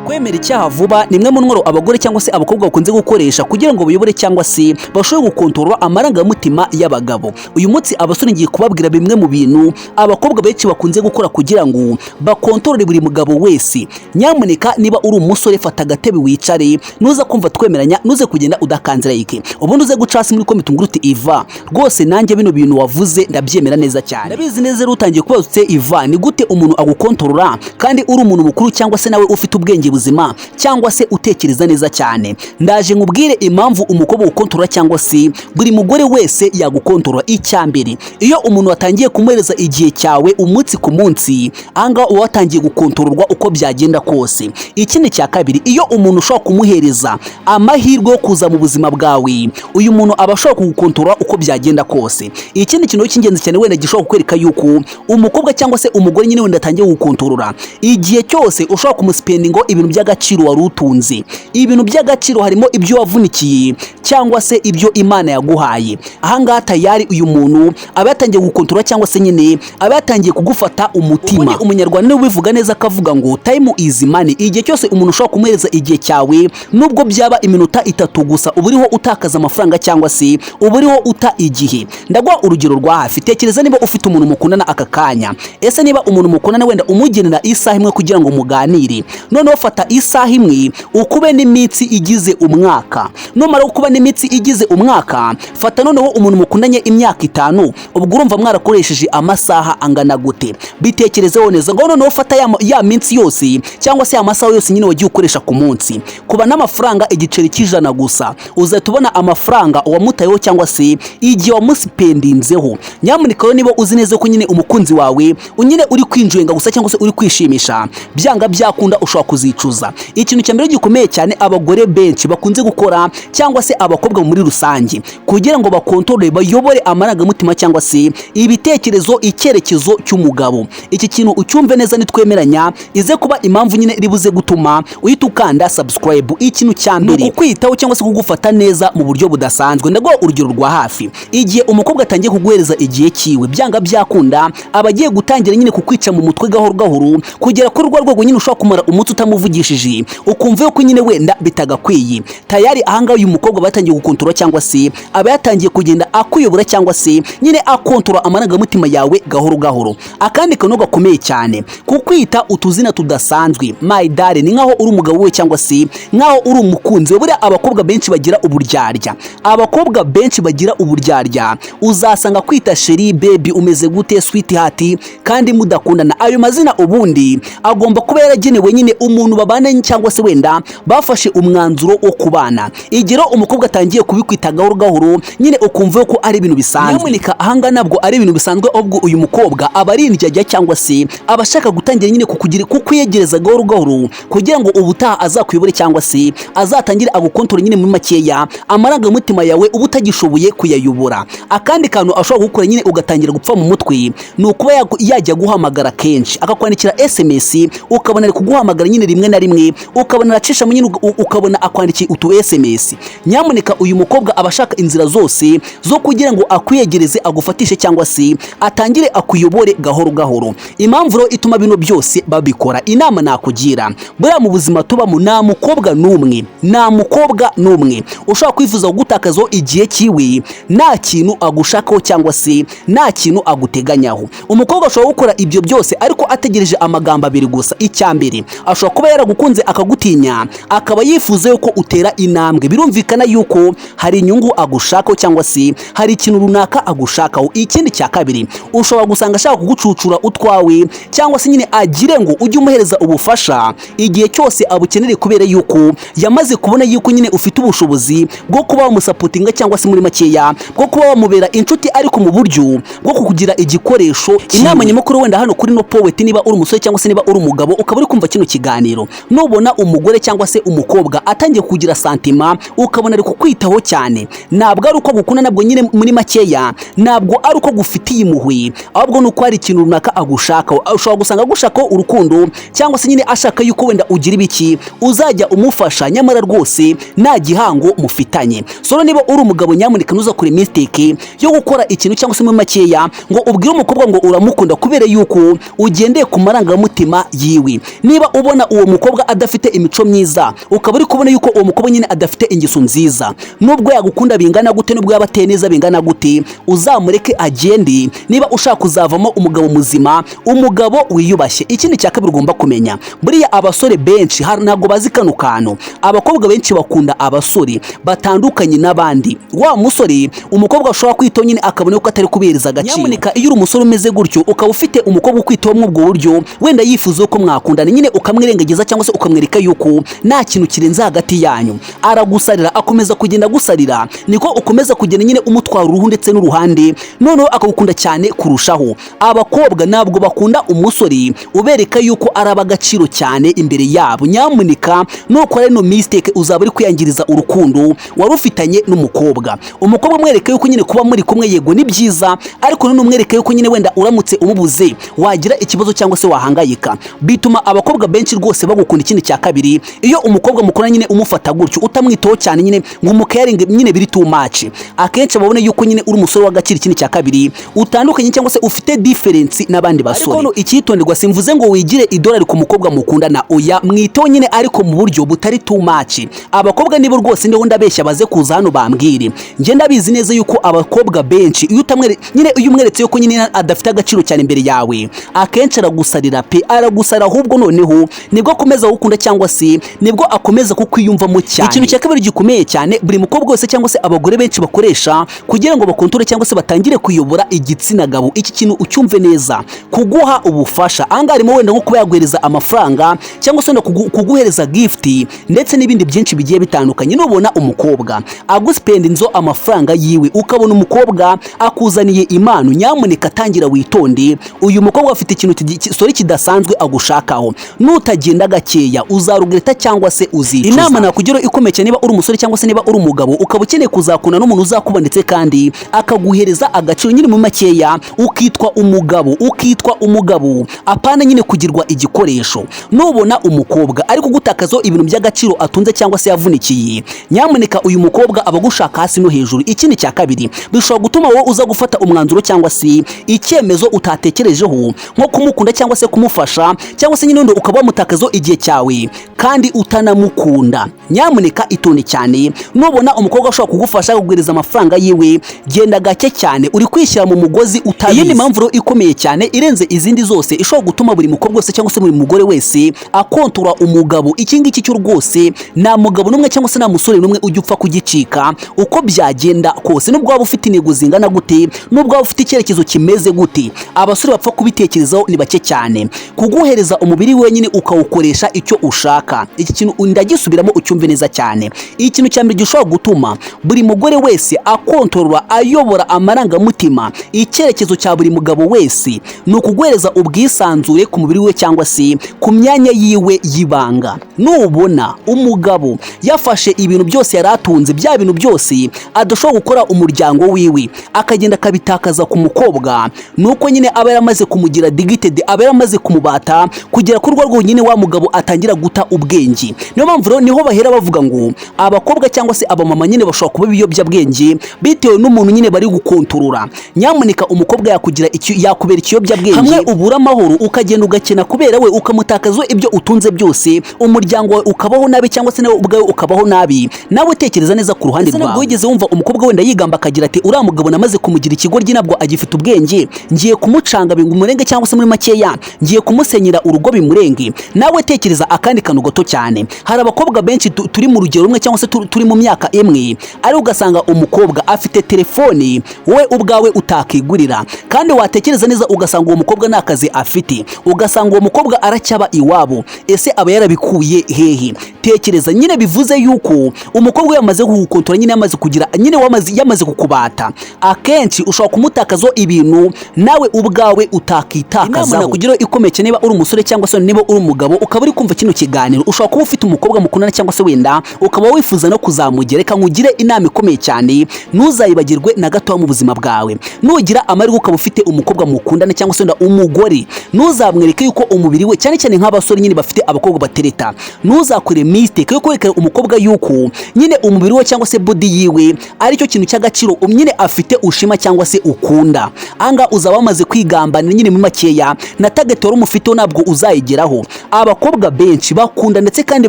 Kwemera icyaha vuba ni imwe mu ntwaro abagore cyangwa se abakobwa bakunze gukoresha kugira ngo bayobore cyangwa se bashobore gukontorora amarangamutima y'abagabo. Uyu munsi, abasore, ngiye kubabwira bimwe mu bintu abakobwa benshi bakunze gukora kugira ngo bakontorore buri mugabo wese. Nyamuneka, niba uri umusore, fata agatebe wicare. Nuza kumva twemeranya, nuze kugenda udakanze like. Ubundi uze guca hasi muri comment umbwire uti: "Iva, rwose nanjye bino bintu wavuze ndabyemera neza cyane." Ndabizi neza rero utangiye kubaza utse: "Iva, ni gute umuntu agukontorora kandi uri umuntu mukuru, cyangwa se nawe ufite ubwenge buzima, cyangwa se utekereza neza cyane?" Ndaje nkubwire impamvu umukobwa ukontorora cyangwa se buri mugore wese yagukontorora. Icya mbere, iyo umuntu watangiye kumuhereza igihe cyawe umunsi ku munsi, ahangaha uba watangiye gukontororwa uko byagenda kose. Ikindi cya kabiri, iyo umuntu ushobora kumuhereza amahirwe yo kuza mu buzima bwawe, uyu muntu aba ashobora kugukontorora uko byagenda kose. Ikindi kintu cy'ingenzi cyane wenda gishobora kukwereka yuko umukobwa cyangwa se umugore nyine wenda atangiye gukontorora, igihe cyose ushobora kumuspendinga ibintu by'agaciro wari utunze. Ibintu by'agaciro harimo ibyo wavunikiye cyangwa se ibyo Imana yaguhaye. Ahangaha tayari uyu muntu aba yatangiye gukontorora cyangwa se nyine aba yatangiye kugufata umutima. Ubundi Umunyarwanda niwe ubivuga neza, akavuga ngo "Time is money". Igihe cyose umuntu ushobora kumuhereza igihe cyawe, nubwo byaba iminota 3 gusa, uba uriho utakaza amafaranga cyangwa se uba uriho uta igihe. Ndaguha urugero rwa hafi. Tekereza niba ufite umuntu mukundana aka kanya. Ese niba umuntu mukundana wenda umugenera isaha imwe kugira ngo muganire, noneho fata isaha imwe ukube n'iminsi igize umwaka. Numara kuba n'iminsi igize umwaka, fata noneho umuntu mukundanye imyaka 5, ubwo urumva mwarakoresheje amasaha angana gute? Bitekerezeho neza. Ngo noneho fata ya minsi yose cyangwa se ya masaha yose nyine wagiye ukoresha ku munsi, kuba n'amafaranga igiceri cy'100 gusa, uzahita ubona amafaranga wamutayeho cyangwa se igihe wamuspendinzeho. Nyamuneka rero, niba uzi neza ko nyine umukunzi wawe nyine uri kwinjoyinga gusa cyangwa se uri kwishimisha, byanga byakunda ushobora kuzicuza. Ikintu cya mbere gikomeye cyane abagore benshi bakunze gukora cyangwa se abakobwa muri rusange kugira ngo bakontorore, bayobore amarangamutima cyangwa se ibitekerezo, icyerekezo cy'umugabo, iki kintu ucyumve neza. Nitwemeranya, ize kuba impamvu nyine iribuze gutuma uhita ukanda subscribe. Ikintu cya mbere ni ukwitaho cyangwa se kugufata neza mu buryo budasanzwe. Ndaguha urugero rwa hafi. Igihe umukobwa atangiye kuguhereza igihe cyiwe, byanga byakunda aba agiye gutangira nyine kukwica mu mutwe gahoro gahoro, kugera kuri rwa rwego nyine ushobora kumara umunsi utamuvugishije ukumva yuko nyine wenda bitagakwiye. Tayari ahangaha uyu mukobwa aba yatangiye gukontorora cyangwa se aba yatangiye kugenda akuyobora cyangwa se nyine akontorora amarangamutima yawe gahoro gahoro. Akandi kantu gakomeye cyane, kukwita utuzina tudasanzwe, my darling, ni nkaho uri umugabo we cyangwa se nkaho uri umukunzi we. Buriya abakobwa benshi bagira uburyarya, abakobwa benshi bagira uburyarya. Uzasanga kwita chéri, baby, umeze gute, sweetheart, kandi mudakundana. Ayo mazina ubundi agomba kuba yaragenewe nyine umuntu babana cyangwa se wenda bafashe umwanzuro wo kubana. Igihe rero umukobwa atangiye kubikwita gahoro gahoro nyine ukumva ko ari ibintu bisanzwe, nyamuneka ahangaha ntabwo ari ibintu bisanzwe, ahubwo uyu mukobwa aba ari indyarya cyangwa se aba ashaka gutangira nyine kukugira, kukwiyegereza gahoro gahoro kugira ngo ubutaha azakuyobore cyangwa se azatangire agukontore nyine muri makeya amarangamutima yawe uba utagishoboye kuyayobora. Akandi kantu ashobora gukora nyine ugatangira gupfa mu mutwe ni ukuba yajya guhamagara kenshi, akakwandikira SMS, ukabona ari kuguhamagara nyine rimwe na rimwe, ukabona aracishamo nyine, ukabona akwandikiye utu SMS. Nyamuneka, uyu mukobwa aba ashaka inzira zose zo kugira ngo akwiyegereze, agufatishe cyangwa se atangire akuyobore gahoro gahoro. Impamvu rero ituma bino byose babikora, inama nakugira: buriya mu buzima tubamo nta mukobwa n'umwe, nta mukobwa n'umwe ushobora kwifuza kugutakazaho igihe cyiwe nta kintu agushakaho cyangwa se nta kintu aguteganyaho. Umukobwa ashobora gukora ibyo byose ariko ategereje amagambo abiri gusa. Icya mbere, ashobora kuba yaragukunze akagutinya, akaba yifuza yuko utera intambwe. Birumvikana yuko hari inyungu agushakaho cyangwa se hari ikintu runaka agushakaho. Ikindi cya kabiri, ushobora gusanga ashaka kugucucura utwawe cyangwa se nyine agire ngo ujye umuhereza ubufasha igihe cyose abukeneye, kubera yuko yamaze kubona yuko nyine ufite ubushobozi bwo kuba wamusupportinga cyangwa se muri makeya bwo kuba wamubera inshuti, ariko mu buryo bwo kukugira igikoresho. Inama nyamukuru wenda hano kuri no point, niba uri umusore cyangwa se niba uri umugabo ukaba uri kumva kino kiganiro, nubona umugore cyangwa se umukobwa atangiye kugira sentiment, ukabona ari kukwitaho cyane, ntabwo ari uko agukunda, nabwo nyine muri makeya ntabwo ari uko agufitiye impuhwe, ahubwo ni uko hari ikintu runaka agushakaho. Ushobora gusanga agushakaho urukundo cyangwa se nyine ashaka yuko wenda ugira ibiki uzajya umufasha, nyamara rwose nta gihango mufitanye. So niba uri umugabo, nyamuneka ntuzakore mistake yo gukora ikintu cyangwa se muri makeya ngo ubwire umukobwa ngo uramukunda kubera yuko ugendeye ku marangamutima yiwe. Niba ubona uwo mukobwa atangiye kukwitaho cyane, Umukobwa adafite imico myiza, ukaba uri kubona yuko uwo mukobwa nyine adafite ingeso nziza, nubwo yagukunda bingana gute, nubwo yaba ateye neza bingana gute, uzamureke agende niba ushaka kuzavamo umugabo muzima, umugabo wiyubashye. Ikindi cya kabiri ugomba kumenya, buriya abasore benshi ntabwo bazi kano kantu. Abakobwa benshi bakunda abasore batandukanye n'abandi. Wa musore umukobwa ashobora kwitaho nyine akabona yuko atari kubihereza agaciro. Nyamuneka, iyo uri umusore umeze gutyo, ukaba ufite umukobwa ukwitaho muri ubwo buryo, wenda yifuza ko mwakundana, nyine ukamwirengagiza cyangwa se ukamwereka yuko nta kintu kirenze hagati yanyu, aragusarira, akomeza kugenda agusarira, niko ukomeza kugenda nyine umutwara uruhu ndetse n'uruhande, noneho akagukunda cyane kurushaho. Abakobwa ntabwo bakunda umusore ubereka yuko ari ab'agaciro cyane imbere yabo. Nyamuneka, nukora ino mistake uzaba uri kwiyangiriza urukundo wari ufitanye n'umukobwa. Umukobwa umwereka yuko nyine kuba muri kumwe, yego ni byiza, ariko none umwereka yuko nyine wenda uramutse umubuze wagira ikibazo cyangwa se wahangayika, bituma abakobwa benshi rwose bagukunda. Ikindi cya kabiri, iyo umukobwa mukora nyine umufata gutyo, utamwitaho cyane nyine ngo umucaringe nyine biri too much, akenshi babone yuko nyine uri umusore w'agaciro. Ikindi cya kabiri, utandukanye cyangwa se ufite difference n'abandi basore. Ariko icyitonderwa, simvuze ngo wigire idolari ku mukobwa mukundana, oya, mwiteho nyine ariko mu buryo butari too much. Abakobwa nibo rwose ndiho ndabeshya baze kuza hano bambwire. Njye ndabizi neza yuko abakobwa benshi iyo utamwere nyine, iyo umweretse yuko nyine adafite agaciro cyane imbere yawe, akenshi aragusarira pe, aragusarira. Ahubwo noneho nibwo akomeza gukunda cyangwa se nibwo akomeza kukwiyumvamo cyane. Ikintu cya kabiri gikomeye cyane buri mukobwa wese cyangwa se abagore benshi bakoresha kugira ngo bacontrole cyangwa se batangire kuyobora igitsina gabo, iki kintu ucyumve neza: kuguha ubufasha. Ahangaha harimo wenda nko kuba yaguhereza amafaranga cyangwa se wenda kuguhereza gift ndetse n'ibindi byinshi bigiye bitandukanye. Nubona umukobwa aguspenda inzo amafaranga yiwe, ukabona umukobwa akuzaniye impano, nyamuneka tangira witonde. Uyu mukobwa afite ikintu sorry kidasanzwe agushakaho. Nutagenda gakeya uzaregretta cyangwa se uzicuza. Inama nakugira ikomeye cyane, niba uri umusore cyangwa se niba uri umugabo, ukaba ukeneye kuzakunda n'umuntu uzakuba ndetse kandi akaguhereza agaciro, nyine mu makeya ukitwa umugabo, ukitwa umugabo, apana nyine kugirwa igikoresho. Nubona umukobwa ari kugutakazaho ibintu by'agaciro atunze cyangwa se yavunikiye, nyamuneka uyu mukobwa aba agushaka hasi no hejuru. Ikindi cya kabiri, bishobora gutuma wowe uza gufata umwanzuro cyangwa se icyemezo utatekerejeho, nko kumukunda cyangwa se kumufasha, cyangwa se nyine undi ukaba wamutakazaho igihe cyawe kandi utanamukunda. Nyamuneka itonde cyane. Nubona umukobwa ashobora kugufasha kuguhereza amafaranga yiwe, genda gake cyane, uri kwishyira mu mugozi utabizi. Iyi ni impamvu rero ikomeye cyane irenze izindi zose ishobora gutuma buri mukobwa wese cyangwa se buri mugore wese acontrola umugabo. Iki ngiki cyo rwose nta mugabo n'umwe cyangwa se nta musore n'umwe ujya upfa kugicika uko byagenda kose. Nubwo waba ufite intego zingana gute, nubwo waba ufite icyerekezo kimeze gute, abasore bapfa kubitekerezaho ni bake cyane. Kuguhereza umubiri wenyine ukawukoresha icyo ushaka. Iki kintu ndagisubiramo ucyumve neza cyane. Ikintu cya mbere gishobora gutuma buri mugore wese acontrola, ayobora amarangamutima, icyerekezo cya buri mugabo wese, ni ukuguhereza ubwisanzure ku mubiri we cyangwa se ku myanya yiwe y'ibanga. Nubona umugabo yafashe ibintu byose yari atunze, bya bintu byose adashobora gukora umuryango wiwe, akagenda akabitakaza ku mukobwa, nuko nyine aba yaramaze kumugira addicted, aba yaramaze kumubata kugera ku rwego nyine wa mugabo atangira guta ubwenge. Niyo mpamvu rero niho bahera bavuga ngo abakobwa cyangwa se abamama nyine bashobora kuba ibiyobyabwenge bitewe n'umuntu nyine bari gucontrola. Nyamuneka, umukobwa yakugira yakubera ikiyobyabwenge hamwe ubura amahoro, ukagenda ugakena kubera we, ukamutakaza ibyo utunze byose, umuryango wawe ukabaho nabi cyangwa se nawe ubwawe ukabaho nabi. Nawe tekereza neza ku ruhande rwawe. Wigeze wumva umukobwa wenda yigamba akagira ati: "Uriya mugabo namaze kumugira ikigoryi, ntabwo agifite ubwenge, ngiye kumucanga bimurenge, cyangwa se muri makeya ngiye kumusenyera urugo bimurenge"? Nawe tekereza akandi kantu gato cyane. Hari abakobwa benshi turi mu rugero rumwe cyangwa se turi mu myaka imwe, ariko ugasanga umukobwa afite telefoni wowe ubwawe utakigurira, kandi watekereza neza ugasanga uwo mukobwa nta kazi afite, ugasanga uwo mukobwa aracyaba iwabo. Ese aba yarabikuye hehe? Tekereza nyine, bivuze yuko umukobwa yamaze kugucontrola nyine, yamaze kugira nyine yamaze kukubata. Akenshi ushobora kumutakazaho ibintu nawe ubwawe utakitakazaho. Inama nakugira ikomeye cyane, niba uri umusore cyangwa se niba uri umugabo ukaba uri kumva kino kiganiro, ushobora kuba ufite umukobwa mukundana cyangwa se wenda ukaba wifuza no kuzamugira, reka nkugire inama ikomeye cyane, ntuzayibagirwe na gato mu buzima bwawe. Nugira amahirwe ukaba ufite umukobwa mukundana cyangwa se wenda umugore, ntuzamwereke yuko umubiri we, cyane cyane nk'abasore nyine bafite abakobwa batereta, ntuzakore. mistake yo kwereka umukobwa yuko nyine umubiri we cyangwa se body yiwe aricyo kintu cy'agaciro nyine afite ushima cyangwa se ukunda. Ahangaha uzaba wamaze kwigambanira nyine muri makeya, na target wari umufiteho ntabwo uzayigeraho. Abakobwa benshi bakunda ndetse kandi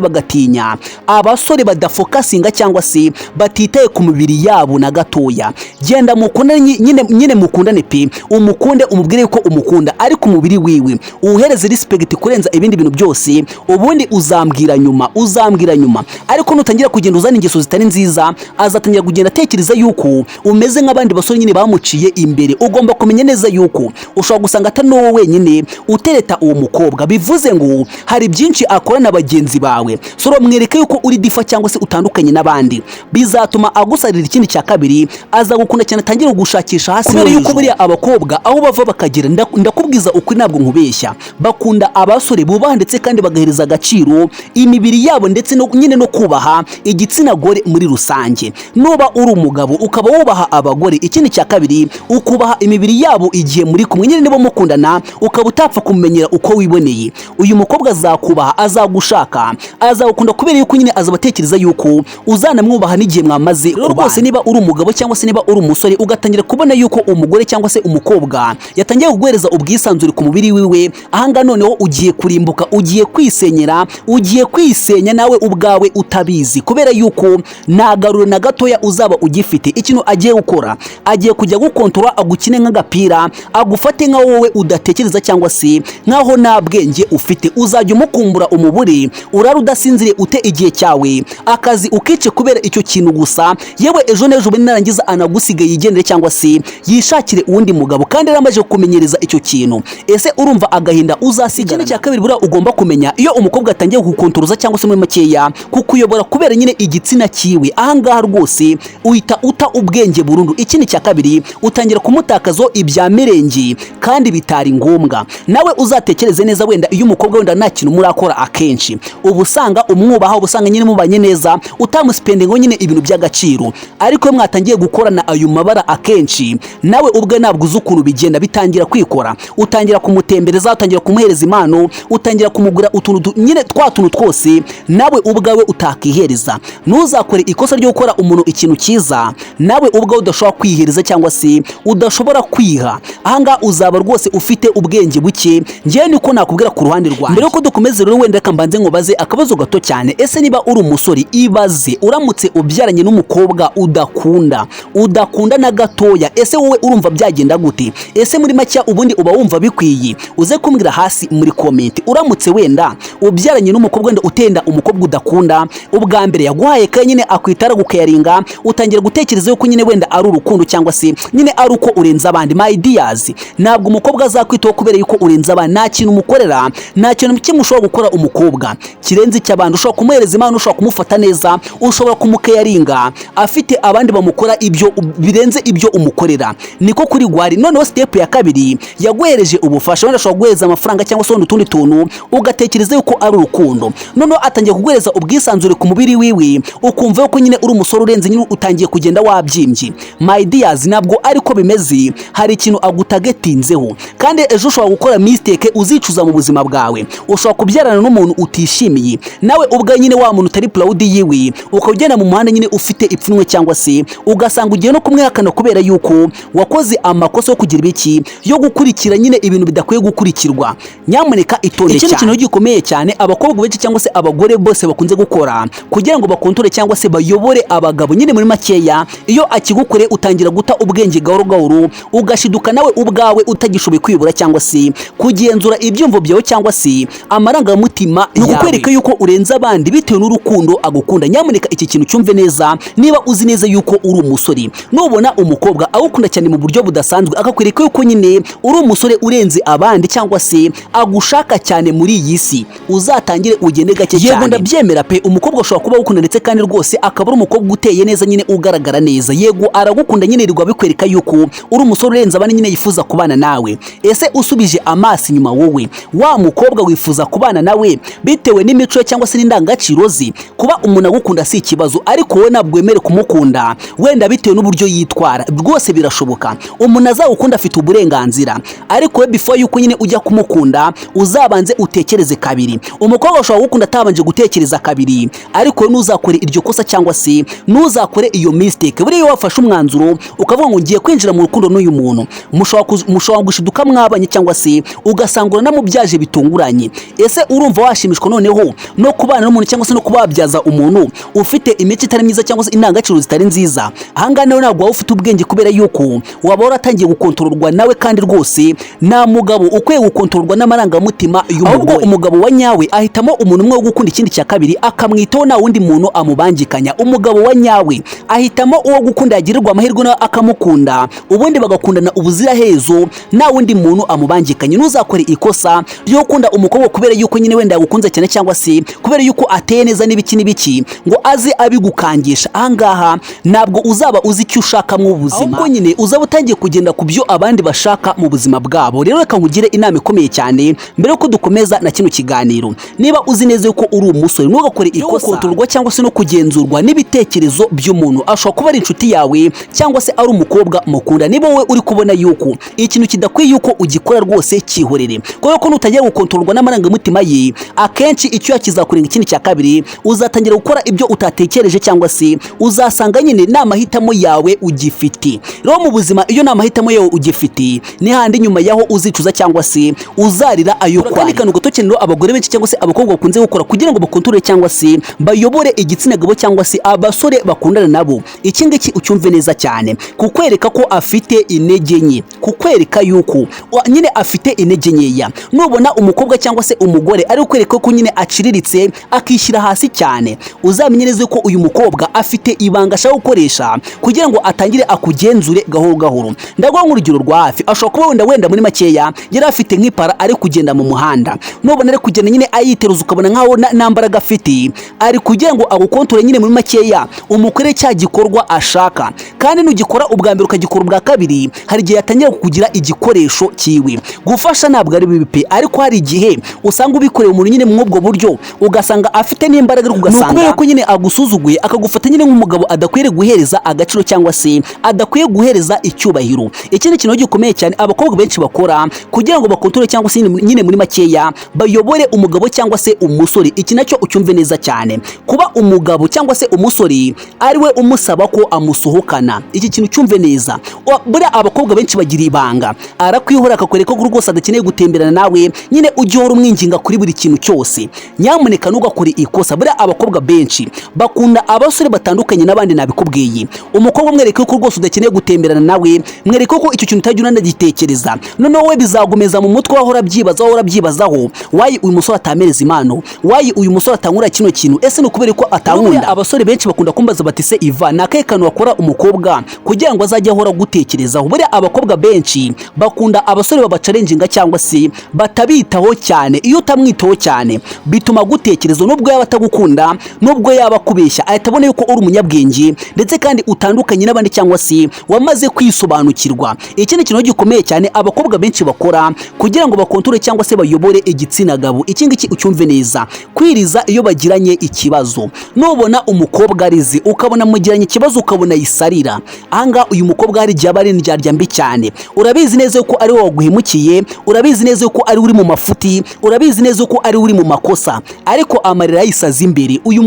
bagatinya abasore badafocusinga cyangwa se batitaye ku mibiri yabo na gatoya. Genda mukundane, nyine mukundane pe, umukunde, umubwire ko umukunda, ariko umubiri wiwe uwuhereze respect kurenza ibindi bintu byose. Ubundi uzambwira nyuma, uzambwira nyuma. Ariko nutangira kugenda uzana ingeso zitari nziza, azatangira kugenda atekereza yuko umeze nk'abandi basore nyine bamuciye imbere. Ugomba kumenya neza yuko ushobora gusanga atari wowe wenyine utereta uwo mukobwa, bivuze ngo hari byinshi akora na bagenzi bawe. So mwereke yuko uri different cyangwa se utandukanye n'abandi, bizatuma agusarira. Ikindi cya kabiri, azagukunda cyane, atangire gushakisha hasi, kubera yuko buriya abakobwa aho bava bakagera, ndakubwiza ukuri, ntabwo nkubeshya, bakunda abasore bubaha ndetse kandi bagahereza agaciro imibiri yabo, ndetse no nyine no kubaha igitsina gore muri rusange. Nuba uri umugabo ukaba wubaha abagore, ikindi cya kabiri ukubaha imibiri yabo igihe muri kumwe nyine niba mukundana, ukaba utapfa kumenyera uko wiboneye, uyu mukobwa azakubaha, azagushaka, azagukunda, kubera yuko nyine azaba atekereza yuko uzanamwubaha n'igihe mwamaze. Rero rwose niba uri umugabo cyangwa se niba uri umusore, ugatangira kubona yuko umugore cyangwa se umukobwa yatangiye kuguhereza ubwisanzure ku mubiri wiwe, ahangaha noneho ugiye kurimbuka, ugiye kwisenyera, ugiye kwisenya nawe ubwawe utabizi, kubera yuko nta garuro na gatoya uzaba ugifite. Ikintu agiye gukora, agiye kujya gukontorora, agukine nk'agapira, agufate nka wowe udatekereza cyangwa se nkaho nta bwenge ufite. Uzajya umukumbura, umubure, urara udasinziriye, ute igihe cyawe, akazi ukice kubera icyo kintu gusa. Yewe, ejo n'ejo bundi narangiza anagusiga yigendere cyangwa se yishakire uwundi mugabo, kandi yaramaze kumenyereza icyo kintu. Ese urumva agahinda uzasigara? Ikindi cya kabiri buriya ugomba kumenya, iyo umukobwa atangiye kugukontroza cyangwa se muri makeya kukuyobora kubera nyine igitsina cyiwe, ahangaha rwose uhita uta ubwenge burundu. Ikindi cya kabiri, utangira kumutakazaho ibya mirenge kandi bitari ngombwa. Nawe uzatekereze neza, wenda iyo umukobwa wenda nta kintu murakora, akenshi uba usanga umwubaha, uba usanga nyine mubanye neza, utamuspendinga nyine ibintu by'agaciro. Ariko iyo mwatangiye gukorana ayo mabara akenshi, nawe ubwe ntabwo uzi ukuntu bigenda, bitangira kwikora. Utangira kumutembereza, utangira kumuhereza impano, utangira kumugura utuntu nyine twa tuntu twose nawe ubwawe utakihereza. Ntuzakore ikosa ryo gukora umuntu ikintu cyiza nawe ubwawe udashobora kwihereza cyangwa se udashobora kwiha. Ahangaha uzaba rwose ufite ubwenge buke. Ngewe niko nakubwira ku ruhande rwanjye. Mbere yuko dukomeze rero, wenda reka mbanze nkubaze akabazo gato cyane. Ese niba uri umusore, ibaze uramutse ubyaranye n'umukobwa udakunda, udakunda na gatoya, ese wowe urumva byagenda gute? Ese muri make ubundi uba wumva bikwiye? Uze kumbwira hasi muri comment. Uramutse wenda ubyaranye n'umukobwa, wenda utenda umukobwa udakunda, ubwa mbere yaguhaye ka nyine akwita aragucaringa, utangira gutekereza yuko nyine wenda ari urukundo cyangwa se nyine ari uko urenze abandi. My dears, ntabwo umukobwa azakwitaho kubera yuko urenze abandi. Nta kintu umukorera, nta kintu kimwe ushobora gukora umukobwa kirenze icy'abandi. Ushobora kumuhereza impano, ushobora kumufata neza, ushobora kumucaringa, afite abandi bamukora ibyo birenze ibyo umukorera. Niko kuri gwari. Noneho step ya kabiri, yaguhereje ubufasha, wenda ashobora kuguhereza amafaranga cyangwa se wenda utundi tuntu, ugatekereza yuko ari urukundo. Noneho atangiye kuguhereza ubwisanzure ku mubiri wiwe, ukumva yuko nyine uri umusore urenze, nyine utangiye kugenda wabyimbye. My dears, ntabwo ariko bimeze. Hari ikintu agutargetinzeho, kandi ejo ushobora gukora mistake uzicuza mu buzima bwawe. Ushobora kubyarana n'umuntu utishimiye nawe ubwe, nyine wa muntu utari proud yiwe, ukaba ugenda mu muhanda nyine ufite ipfunwe, cyangwa se ugasanga ugiye no kumwihakana kubera yuko wakoze amakosa yo kugira ibiki, yo gukurikira nyine ibintu bidakwiye gukurikirwa. Nyamuneka itonde cyane. Ikindi kintu gikomeye cyane abakobwa benshi cyangwa se abagore bose bakunze gukora kugira ngo bakontore cyangwa se bayobore abagabo nyine muri makeya, iyo akigukoreye utangira guta ubwenge gahoro gahoro, ugashiduka nawe ubwawe utagishoboye kwibura cyangwa se kugenzura ibyumvo byawe cyangwa se amarangamutima. Ni ukukwereka yuko urenze abandi bitewe n'urukundo agukunda. Nyamuneka iki kintu cyumve neza. Niba uzi neza yuko uri umusore, nubona umukobwa agukunda cyane mu buryo budasanzwe, akakwereka yuko nyine uri umusore urenze abandi cyangwa se agushaka cyane muri iyi si, uzatangire ugende gake cyane. Yego, ndabyemera pe, umukobwa ashobora kuba agukunda ndetse kandi rwose akaba ari umukobwa uteye neza nyine, ugaragara neza. Yego, aragukunda nyine, rirwa bikwereka yuko uri umusore urenze abandi, nyine yifuza kubana nawe. Ese usubije amaso inyuma, wowe wa mukobwa wifuza kubana nawe bitewe n'imico ye cyangwa se n'indangagaciro ze? Kuba umuntu agukunda si ikibazo, ariko wowe ntabwo wemere kumukunda wenda bitewe n'uburyo yitwara. Rwose birashoboka umuntu azagukunda, afite uburenganzira, ariko we before yuko nyine ujya kumukunda uzabanze utekereze kabiri. Umukobwa ashobora gukunda atabanje gutekereza. gutekereza kabiri, ariko ntuzakore iryo kosa cyangwa se ntuzakore iyo mistake. Buriya iyo wafashe umwanzuro ukavuga ngo ngiye kwinjira mu rukundo n'uyu muntu, mushobora gushiduka mwabanye cyangwa se ugasanga uranamubyaje bitunguranye. Ese urumva washimishwa noneho no kubana n'umuntu cyangwa se no kuba wabyaza umuntu ufite imico itari myiza cyangwa se indangagaciro zitari nziza? Ahangaha nawe ntabwo waba ufite ubwenge, kubera yuko waba waratangiye gukontororwa nawe, kandi rwose nta mugabo ukwiye gukontororwa n'amarangamutima y'umugore. Ahubwo umugabo wa nyawe ahitamo umuntu umwe wo gukunda, ikindi cya kabiri akamwitaho, nta wundi muntu amubangikanya. Umugabo wa nyawe ahitamo uwo gukunda, yagirirwa amahirwe nawe akamukunda, ubundi bagakundana ubuzirahezo, nta wundi muntu amubangikanye. Ntuzakore ikosa ryo gukunda umukobwa kubera yuko nyine wenda yagukunze cyane, cyangwa se kubera yuko ateye neza n'ibiki n'ibiki, ngo aze abigukangisha. Ahangaha ntabwo uzaba uzi icyo ushaka mu buzima, ahubwo nyine uzaba utangiye kugenda ku byo abandi bashaka mu buzima bwabo. Rero reka nkugire inama ikomeye cyane mbere yuko dukomeza na kino kiganiro. Niba uzi neza yuko uri umusore, ntugakore ikosa gukontororwa cyangwa se no kugenzurwa n'ibitekerezo by'umuntu. Ashobora kuba ari inshuti yawe cyangwa se ari umukobwa mukunda. Niba wowe uri kubona yuko ikintu kidakwiye yuko ugikora, rwose cyihorere, kubera ko nutangira gukontororwa n'amarangamutima ye, akenshi icyo kizakurenga. Ikindi cya kabiri, uzatangira gukora ibyo utatekereje cyangwa se uzasanga nyine nta mahitamo yawe ugifite. Rero mu buzima, iyo nta mahitamo yawe ugifite, ni handi nyuma yaho uzicuza cyangwa se uzarira ayo kwari. Akandi kantu gato cyane rero abagore benshi cyangwa se abakobwa bakunze gukora kugira ngo bakontorore cyangwa se bayobore igitsina gabo cyangwa se abasore bakundana nabo, iki ngiki ucyumve neza cyane: kukwereka ko afite intege nke, kukwereka yuko nyine afite intege nkeya. Nubona umukobwa cyangwa se umugore ari kukwereka ko nyine aciriritse, akishyira hasi cyane, uzamenye neza ko uyu mukobwa afite ibanga ashaka gukoresha kugira ngo atangire akugenzure gahoro gahoro. Ndaguha nk'urugero rwa hafi. Ashobora kuba wenda muri makeya yari afite nk'ipara, ari kugenda mu muhanda. Nubona ari kugenda nyine ayiteruza, ukabona nkaho nta mbaraga afite, ari kugira ngo agukontore nyine muri makeya, umukore cya gikorwa ashaka. Kandi nugikora ubwa mbere, ukagikora ubwa kabiri, hari igihe yatangira kukugira igikoresho cyiwe. Gufasha ntabwo ari bibi pe, ariko hari igihe usanga ubikoreye umuntu nyine muri ubwo buryo, ugasanga afite n'imbaraga, ariko ugasanga kubera ko nyine agusuzuguye, akagufata nyine nk'umugabo adakwiriye guhereza agaciro cyangwa se adakwiye guhereza icyubahiro. Ikindi kintu gikomeye cyane abakobwa benshi bakora kugira ngo bakontore cyangwa se nyine muri makeya bayobore umugabo cyangwa se umusore, iki nacyo ucyumve neza cyane: kuba umugabo cyangwa se umusore ari we umusaba ko amusohokana. Iki kintu cyumve neza. Buriya abakobwa benshi bagira ibanga, arakwihora akakwereka ko rwose adakeneye gutemberana nawe, nyine ujye uhora umwinginga kuri buri kintu cyose. Nyamuneka ntugakore ikosa. Buriya abakobwa benshi bakunda abasore batandukanye n'abandi, nabikubwiye. Umukobwa mwereke ko rwose udakeneye gutemberana nawe, mwereke ko icyo kintu utajya unanagitekereza. Noneho we bizagumeza mu mutwe, wahora abyibazaho, wahora abyibazaho: why uyu musore atamereza impano? Why uyu musore atankura kino kintu? Ese ni ukubera ko atankunda? Abasore benshi bakunda kumbaza bati: "Se Iva, ni akahe kantu wakora umukobwa kugira ngo azajye ahora agutekerezaho?" Buriya abakobwa benshi bakunda abasore babachallenginga cyangwa se batabitaho cyane. Iyo utamwitaho cyane bituma agutekereza, nubwo yaba atagukunda, nubwo yaba akubeshya, ahita abona yuko uri umunyabwenge ndetse kandi utandukanye n'abandi cyangwa se wamaze kwisobanukirwa. Ikindi kintu gikomeye cyane abakobwa benshi bakora kugira ngo bakontore cyangwa se bayobore igitsina gabo, iki ngiki ucyumve neza: kwiriza iyo bagiranye ikibazo. Nubona umukobwa arize, ukabona mugiranye ikibazo, ukabona yisarira, ahangaha uyu mukobwa hari igihe aba ari indyarya mbi cyane. Urabizi neza ko ari wowe waguhemukiye, urabizi neza ko ari uri mu mafuti, urabizi neza ko ari uri mu makosa, ariko amarira yisaza imbere. Uyu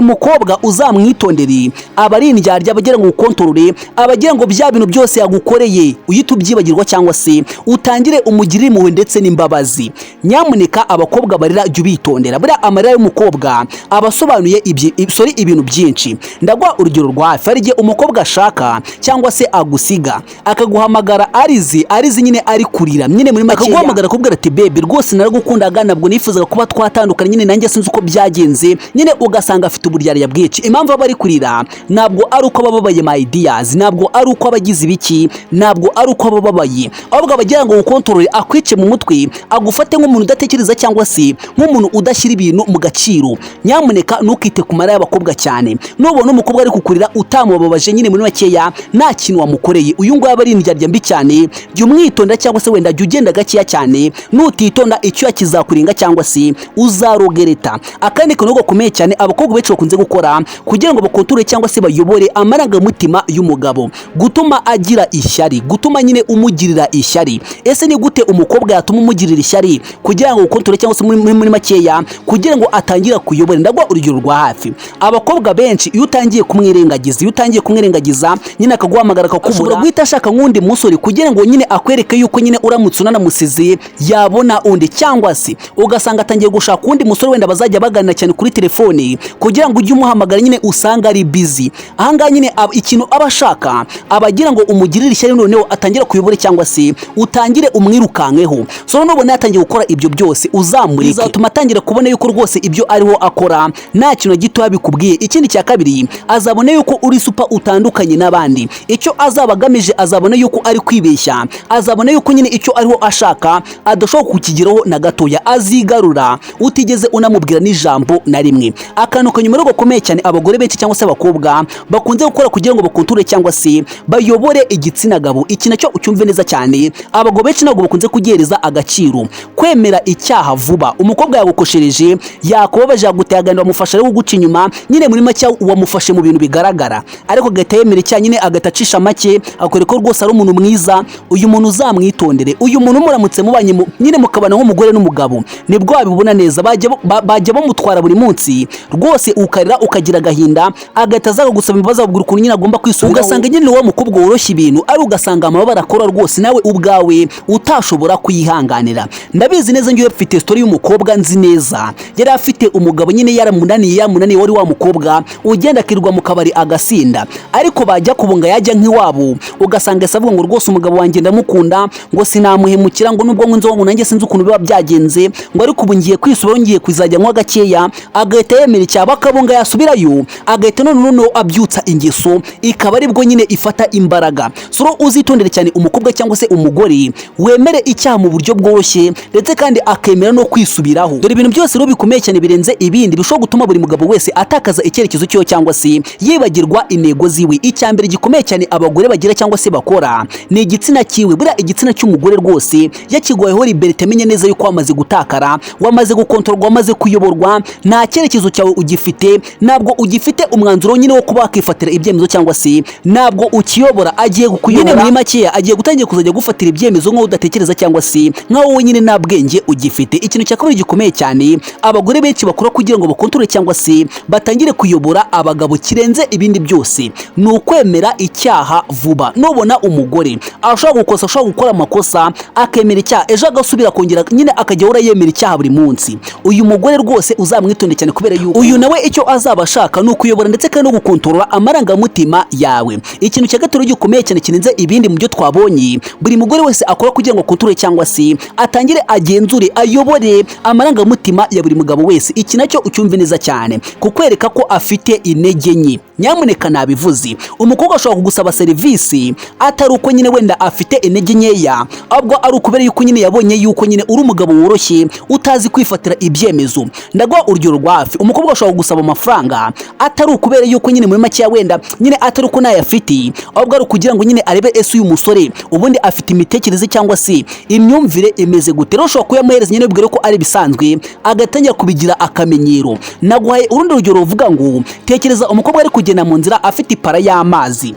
mukobwa uzamwitondere, aba ari indyarya, aba agira ngo ukontorore, aba agira ngo bya bintu byose yagukoreye uhite ubyibagirwa cyangwa se utangire umugirire impuhwe ndetse n'imbabazi. Nyamuneka abakobwa barira jya ubitondera. Buriya amarira y'umukobwa aba asobanuye sorry, ibintu byinshi. Ndaguha urugero rwa hafi. Hari igihe umukobwa ashaka cyangwa se agusiga, akaguhamagara arize, arize nyine ari kurira nyine muri make, akaguhamagara akubwira ati: "Baby, rwose naragukundaga, ntabwo nifuzaga kuba twatandukana, nyine nanjye sinzi uko byagenze." Nyine ugasanga afite uburyarya bwinshi. Impamvu aba ari kurira ntabwo ari uko aba ababaye, my dears, ntabwo ari uko aba agize ibiki, ntabwo ari uko aba ababaye, ahubwo aba agira ngo ukontorore, akwice mu mutwe, agufate nk'umuntu udatekereza cyangwa se nk'umuntu udashyira ibintu mu gaciro. Nyamuneka ntukite ku marira y'abakobwa cyane. Nubona umukobwa ari kukurira utamubabaje, nyine muri makeya nta kintu wamukoreye, uyu nguyu aba ari indyarya mbi cyane. Jya umwitonda cyangwa se wenda jya ugenda gakeya cyane. Nutitonda icyuya kizakurenga cyangwa se uzarogereta. Akandi kantu gakomeye cyane abakobwa benshi bakunze gukora kugira ngo bakontorore cyangwa se bayobore amarangamutima y'umugabo: gutuma agira ishyari, gutuma nyine umugirira ishyari. Ese ni gute umukobwa yatuma umugirira ishyari kugira ngo ukontorore cyangwa se muri makeya gukoresha kugira ngo atangire akuyobore. Ndaguha urugero rwa hafi. Abakobwa benshi, iyo utangiye kumwirengagiza nyine akaguhamagara akakubura, ashobora guhita ashaka nk'undi musore kugira ngo nyine akwereke yuko nyine uramutse unanamusize yabona undi, cyangwa se ugasanga atangiye gushaka undi musore wenda bazajya baganira cyane kuri telefone, kugira ngo ujye umuhamagara nyine usanga ari busy. Ahangaha nyine ikintu aba ashaka, aba agira ngo umugirire ishyari, noneho atangire kuyobore cyangwa se utangire umwirukankeho. So nubona yatangiye gukora ibyo byose, uzamureke. Bizatuma atangira kubona yuko rwose ibyo ariho akora nta kintu gito bikubwiye. Ikindi cya kabiri, azabona yuko uri super, utandukanye n'abandi. Icyo azaba agamije, azabona yuko ari kwibeshya, azabona yuko nyine icyo ariho ashaka adashobora kukigeraho na gatoya. Azigarura utigeze unamubwira n'ijambo na rimwe. Akantu kanyuma rero gakomeye cyane abagore benshi cyangwa se abakobwa bakunze gukora kugira ngo bakontorore cyangwa se bayobore igitsina gabo, iki nacyo ucyumve neza cyane, abagabo benshi ntabwo bakunze kugihereza agaciro: kwemera icyaha vuba. Umukobwa yagukoshereje, yakubabaje, yaguteye agahinda, wamufasha rero kuguca inyuma, nyine muri make wamufashe mu bintu bigaragara, ariko agahita yemera icyaha nyine, agahita acisha make, akwereka ko rwose ari umuntu mwiza. Uyu muntu uzamwitondere. Uyu muntu muramutse mubanye nyine mukabana nk'umugore n'umugabo, nibwo wabibona neza. Bajya bamutwara buri munsi rwose, ukarira, ukagira agahinda, agahita aza akagusaba imbabazi, akubwira ukuntu nyine agomba kwisubiraho. Ugasanga nyine wa mukobwa woroshya ibintu, ari ugasanga amabara akora rwose nawe ubwawe utashobora kuyihanganira. Ndabizi neza, ngewe mfite story y'umukobwa nzi neza. Yari afite umugabo nyine yaramunaniye, yamunaniye, wari wa mukobwa ugenda akirirwa mu kabari agasinda, ariko bajya kubunga, yajya nk'iwabo, ugasanga ese avuga ngo rwose umugabo wanjye ndamukunda, ngo sinamuhemukira, ngo nubwo ngo ngo nanjye sinzi ukuntu biba byagenze, ngo ariko ubu ngiye kwisubiraho, ngiye kuzajya nywa gakeya. Agahita yemera icyaha, bakabunga, yasubirayo agahita none noneho abyutsa ingeso, ikaba aribwo nyine ifata imbaraga. So uzitondere cyane umukobwa cyangwa se umugore wemere icyaha mu buryo bworoshye, ndetse kandi akemera no kwisubiraho. Dore ibintu byose rero bikomeye cyane birenze ibindi bishobora gutuma buri mugabo wese atakaza icyerekezo cyiwe cyangwa se yibagirwa intego ziwe. Icya mbere gikomeye cyane abagore bagira cyangwa se bakora ni igitsina cyiwe. Buriya igitsina cy'umugore rwose yakigwayeho liberté, amenye neza yuko wamaze gutakara, wamaze gukontororwa, wamaze kuyoborwa, nta cyerekezo cyawe ugifite, ntabwo ugifite umwanzuro nyine wo kuba wakifatira ibyemezo, cyangwa se ntabwo ukiyobora, agiye kukuyobora. Nyine muri makeya agiye gutangira kuzajya gufatira ibyemezo nk'aho udatekereza, cyangwa se nk'aho wowe nyine nta bwenge ugifite. Ikintu cya kabiri gikomeye cyane abagore benshi bakora kugira ngo bakontorore cyangwa se batangire kuyobora abagabo kirenze ibindi byose ni ukwemera icyaha vuba. Nubona umugore ashobora gukosa, ashobora gukora amakosa, akemera icyaha, ejo agasubira akongera nyine akajya ahora yemera icyaha buri munsi, uyu mugore rwose uzamwitonde cyane, kubera yuko uyu nawe icyo azaba ashaka ni ukuyobora ndetse kandi no gukontorora amarangamutima yawe. Ikintu cya gatatu gikomeye cyane kirenze ibindi mu byo twabonye buri mugore wese akora kugira ngo akontorore cyangwa se atangire agenzure, ayobore amarangamutima ya buri mugabo wese, iki nacyo ucyumve neza cyane: kukwereka ko afite intege nke. Nyamuneka, nabivuze, umukobwa ashobora kugusaba serivisi atari uko nyine wenda afite intege nkeya, ahubwo ari ukubera yuko nyine yabonye yuko nyine uri umugabo woroshye, utazi kwifatira ibyemezo. Ndaguha urugero rwa hafi. Umukobwa ashobora kugusaba amafaranga atari ukubera yuko nyine muri makeya wenda nyine atari uko ntayafite, ahubwo ari ukugira ngo nyine arebe ese uyu musore ubundi afite imitekerereze cyangwa se imyumvire imeze gute. Rero ushobora kuyamuhereza nyine ubwire ko ari ibisanzwe, agatangira kubigira akamenyero. Naguhaye urundi rugero ruvuga ngo tekereza umukobwa ari kugenda mu nzira afite ipara y'amazi,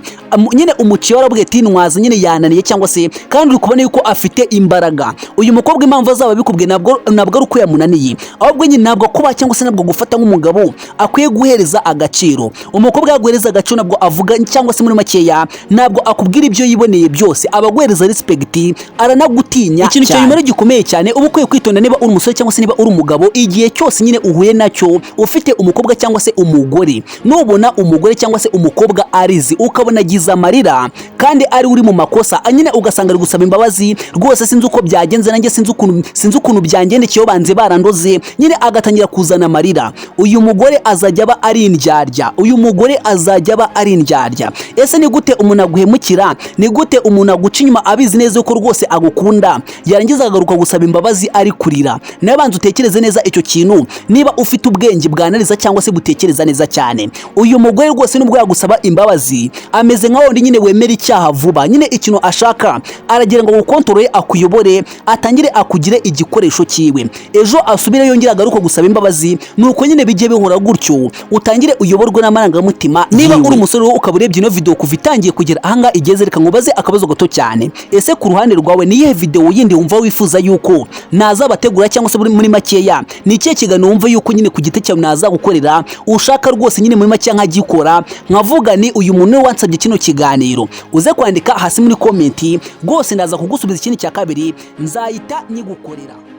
nyine umuciye warabwiye ati ntwaza, nyine yananiye, cyangwa se kandi uri kubona yuko afite imbaraga. Uyu mukobwa impamvu azaba abikubwiye ntabwo ari uko yamunaniye, ahubwo nyine ntabwo kuba cyangwa se ntabwo gufata nk'umugabo akwiye guhereza agaciro. Umukobwa yaguhereza agaciro ntabwo avuga, cyangwa se muri makeya ntabwo akubwira ibyo yiboneye byose, aba aguhereza respect, aranagutinya. Ikintu cya nyuma rero gikomeye cyane uba ukwiye kwitonda niba uri umusore cyangwa se niba uri umugabo, igihe cyose nyine uhuye nacyo ufite umukobwa cyangwa se umugore, nubona umugore cyangwa se umukobwa arizi, ukabona agize amarira kandi ari uri mu makosa, nyine ugasanga ari gusaba imbabazi, rwose sinzi uko byagenze, nanjye sinzi ukuntu byangendekeye, banze barandoze, nyine agatangira kuzana amarira, uyu mugore azajya aba ari indyarya. Uyu mugore azajya aba ari indyarya. Ese ni gute umuntu aguhemukira? Ni gute umuntu aguca inyuma abizi neza ko rwose agukunda, yarangiza akagaruka gusaba imbabazi ari kurira? Nawe banza utekereze neza icyo kintu niba ufite ubwenge bwanariza cyangwa se butekereza neza cyane. Uyu mugore rwose nubwo yagusaba imbabazi ameze nka wundi nyine wemera icyaha vuba. Nyine ikintu ashaka, aragira ngo agukontorore, akuyobore, atangire akugire igikoresho cyiwe, ejo asubire yongere agaruke gusaba imbabazi. Nuko nyine bijye bihora gutyo, utangire uyoborwe n'amarangamutima. Niba uri umusore wowe ukaba urebye ino video kuva itangiye kugera ahangaha igeze, reka nkubaze akabazo gato cyane: ese ku ruhande rwawe ni iyihe video yindi wumva wifuza yuko nazabategura, cyangwa se muri makeya ni ikihe kiganiro wumva yuko nyine ku giti cyawe nazagukorera, ushaka rwose nyine muri makeya nkagikora, nkavuga ni uyu muntu niwe wansabye kino kiganiro? Uze kwandika hasi muri comment, rwose ndaza kugusubiza. Ikindi cya kabiri nzahita nyigukorera.